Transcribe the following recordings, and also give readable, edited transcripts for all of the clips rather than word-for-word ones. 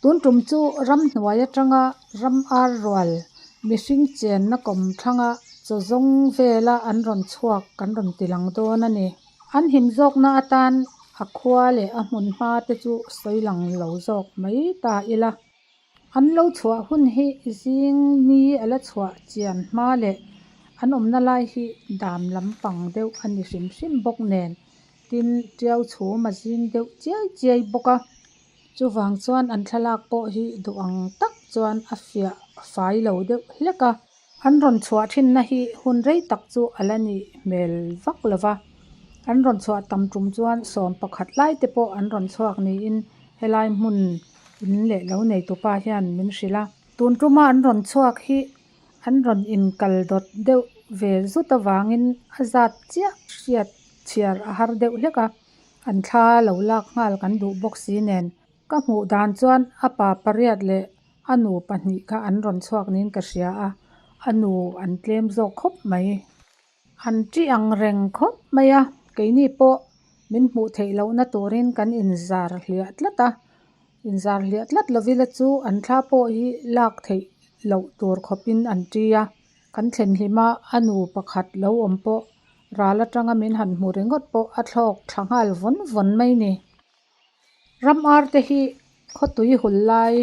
Tun tum chu ramhnuai atanga ram ar rual mihring chenna kawm thlanga chaw zawng vela an rawn chhuak kan rawn ti lang dawn a ni. An him zawkna atan a khua leh a hmun hma te chu sawi lang lo zawk mai ta ila. An lo chhuah hun hi zing ni a la chhuah chian hma leh an awmna lai hi dam lampang deuh a ni hrim hrim bawk nen tin tiau chhum a zing deuh chiai chiai bawk a. Chuvang chuan an thlalak pawh hi duh ang tak chuan a fiah fai lo deuh hlek a. An rawn chhuah thinna hi hun rei tak chu a la nih hmel vak lo va, an rawn chhuah tam tum chuan 11 lai te pawh an rawn chhuak niin helai hmun in leh lo nei tupa hian min hrilh a. Tun tuma an rawn chhuak hi an rawn inkal dawt deuh ve zut avangin a zat chiah hriat chhiar a har deuh hlek a, an thla lo lak nghal kan duh bawk si nen. Ka hmuh dan chuan a pa pariat leh a nu pahnih kha an rawn chhuak niin ka hria a, a nu an tlem zawk khawp mai. An ṭi ang reng khawp mai a, keini pawh min hmuh theih lohna turin kan inzar hliah tlat a, inzar hliah tlat lovila chu an thla pawh hi lak theih loh tur khawpin an ṭi a. Kan thlen hlim a, a nu pakhat lo awm pawh ral atanga min han hmu ringawt pawh a thlawk thla nghal vawn vawn mai ni. Ram ar te hi khawtui hul lai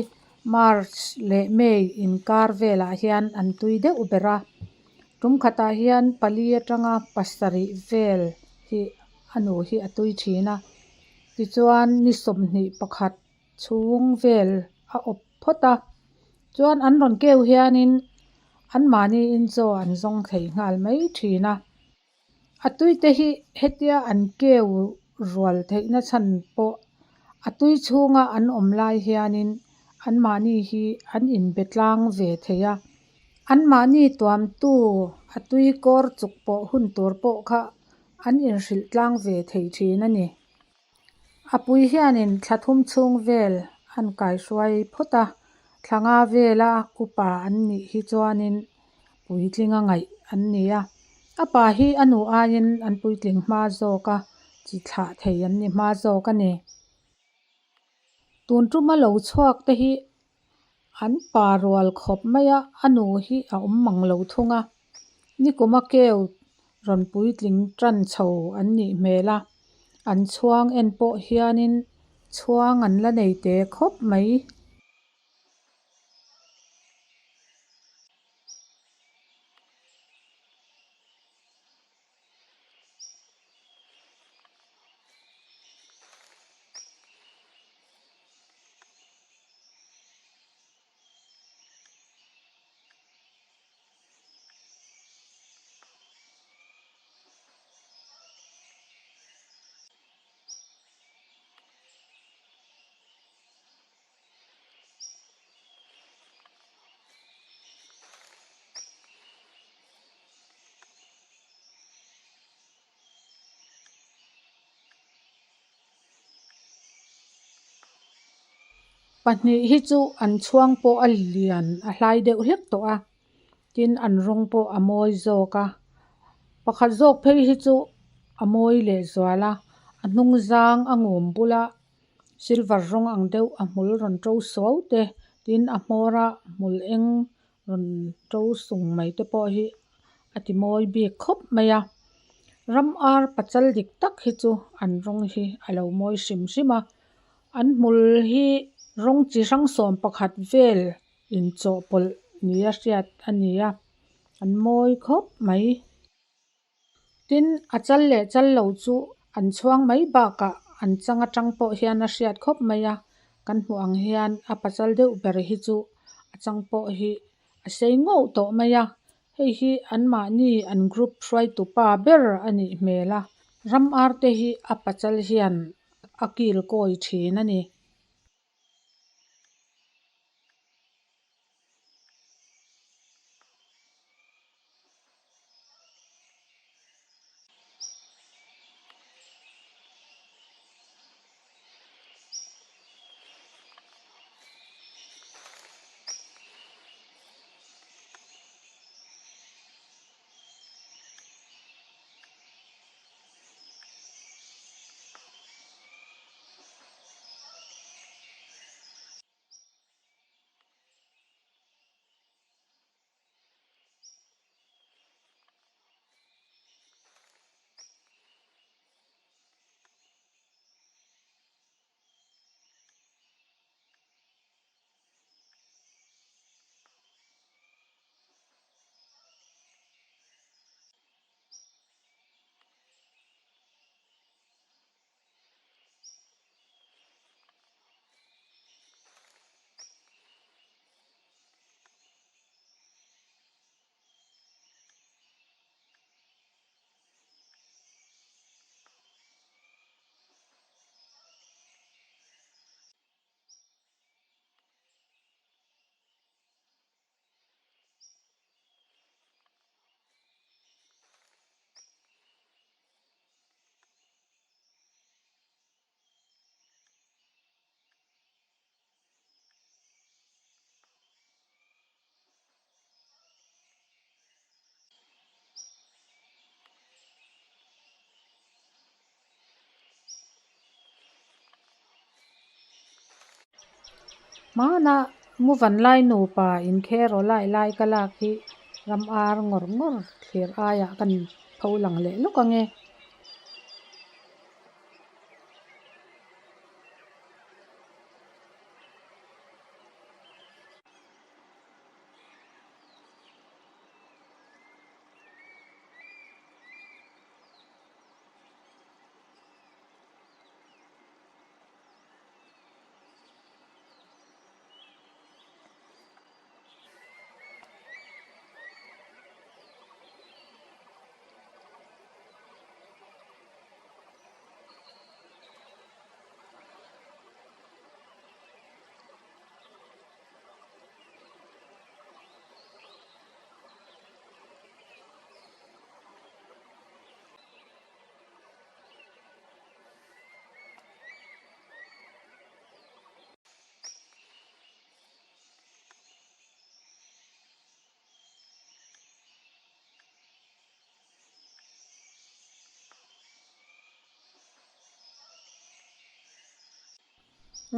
March leh May inkar velah hian an tui deuh ber a, tum khatah hian pali atanga pasarih vel hi a nu hi a tui thin a, tichuan ni 21 chhung vel a awp phawt a, chuan an rawn keu hianin anmahniin chaw an zawng thei nghal mai thin a. A tui te hi hetia an keu rual theihna chhan pawh a tui chhunga an awm lai hianin anmahni hi an inbe tlang ve thei a. Anmahni tuamtu a tui kawr chuk pawh hun tur pawh kha an inhrilh tlang ve thei thin a ni. A pui hianin thla thum chhung vel an kaihruai phawt a, thla nga vela upa an nih hi chuanin puitlinga ngaih an ni a. A pa hi a nu aiin an puitling hma zawk a, chi thlah thei an ni hma zawk a ni. Tun tuma lo chhuak te hi an pa rual khawp mai a, a nu hi a awm mang lo thung a. Nikuma keu rawn puitling tan chho an nih hmel a, an chhuang en pawh hianin chhuang an la nei te khawp mai. Pahnih hi chu an chhuang pawh a lian a hlai deuh hlek tawh a tin an rawng pawh a mawi zawk a pakhat zawk phei hi chu a mawi leh zual a a hnung zang a ngum bula silver rawng ang deuh a hmul rawn to suau te tin a hmawr a hmul eng rawn to sung mai te pawh hi a ti mawi bik khawp mai a ram ar pachal dik tak hi chu an rawng hi a lo mawi hrim hrim a an hmul hi rawng chi hrang 11 vel inchawhpawlh nia hriat a ni a an mawi khawp mai. Tin a chal leh chal lo chu an chhuang mai bakah an chang atang pawh hian a hriat khawp mai a kan hmuh ang hian a pachal deuh ber hi chu a chang pawh hi a sei ngauh tawh mai a hei hi anmahni an group hruaitu pa ber a nih hmel a ram ar te hi a pachal hian a kil kawi thin a ni. Hmana Muvanlai nupa inkherawh lai lai ka lak hi ram ar ngawr ngawr thlir aiah kan pho lang leh lawk ang e.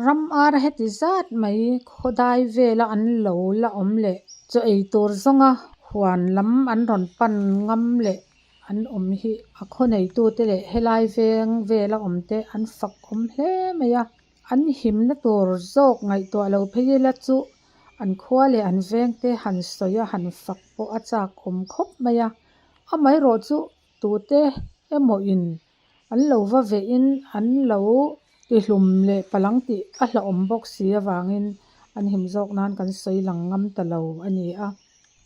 Ram ar heti zat mai khawdai vela an lo la awm leh chaw ei tur zawnga huan lam an rawn pan ngam leh an awm hi a khaw neitute leh helai veng vela awm te an fak awm hle mai a. An himna tur zawk ngaihtuah lo phei ila chu an khua leh an veng te han sawi a han fak pawh a chak awm khawp mai a. Amaherawh chu tute emaw in an lo va veh in an lo tihlum leh palang tih a hlauhawm bawk si avangin an him zawk nan kan sawi lang ngam ta lo a ni a.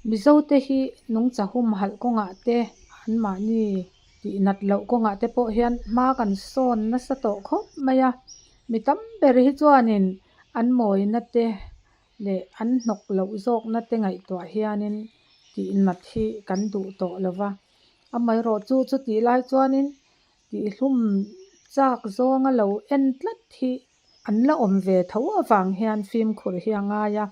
Mizo te hi nungcha humhalh kawngah te anmahni tih nat loh kawngah te pawh hian hma kan sawn nasa tawh khawp mai a. Mi tam ber hi chuanin an mawina te leh an hnawk loh zawkna te ngaihtuah hianin tih nat hi kan duh tawh lo va. Amaherawh chu chutih lai chuanin tihhlum chak zawnga lo en tlat hi an la awm ve tho avang hian fimkhur hi a ngai a.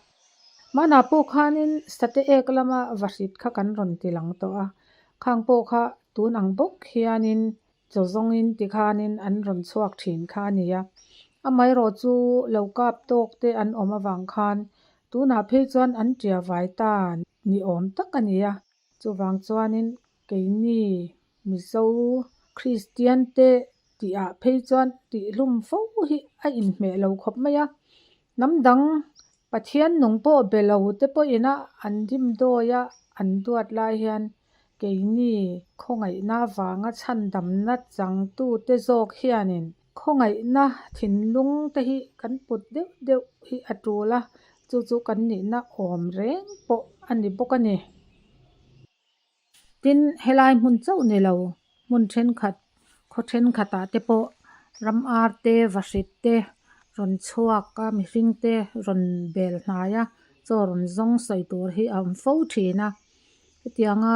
Hmanah pawh khanin sate ek lama vahrit kha kan rawn ti lang tawh a, khang pawh kha tun ang bawk hianin chaw zawngin tikhanin an rawn chhuak thin kha a ni a. Amaherawh chu lo kap tawk te an awm avang khan tunah phei chuan an tia vai ta ni awm tak a ni a. Chuvang chuanin keini Mizo Kristian te tihah phei chuan tihhlum fo hi a inhmeh lo khawp mai a. Hnam dang Pathian nung pawh be lo te pawhin a an dimdawi a an duat lai hian keini khawngaihna vanga chhandamna changtute zawk hianin khawngaihna thinlung te hi kan put deuh deuh hi a tul a, chu chu kan nihna awm reng pawh a ni bawk a ni. Tin, helai hmun chauh ni lo, hmun thenkhat, khaw thenkhatah te pawh ram ar te, vahrit te rawn chhuak a, mihring te rawn bel hnai a, chaw rawn zawng sawi tur hi a awm fo thin a. Hetianga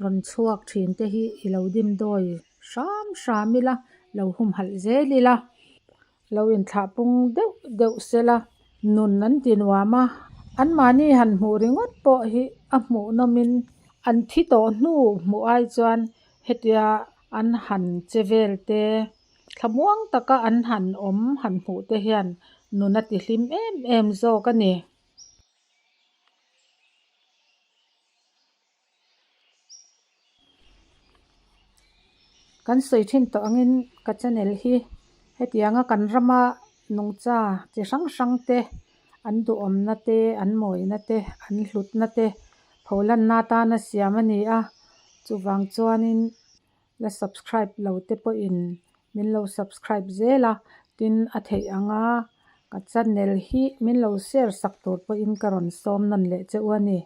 rawn chhuak thin te hi i lo dimdawi hram hram ila, lo humhalh zel ila. Lo inthlah pung deuh deuh sela nun an ti nuam a, anmahni han hmuh ringawt pawh hi a hmuhnawmin an thi tawh hnu hmuh ai chuan hetia an han che vel te, thlamuang taka an han awm han hmuh te hian nun a ti hlim em em zawk a ni. Kan sawi thin tawh angin ka channel hi hetianga kan rama nungcha chi hrang hrang te an duhawmna te an mawina te an hlutna te pholanna atana siam a ni a chuvang chuanin la subscribe lo te pawhin min lo subscribe zel a tin a theih anga ka channel hi min lo share sak tur pawhin ka rawn sawm nawn leh che u a ni.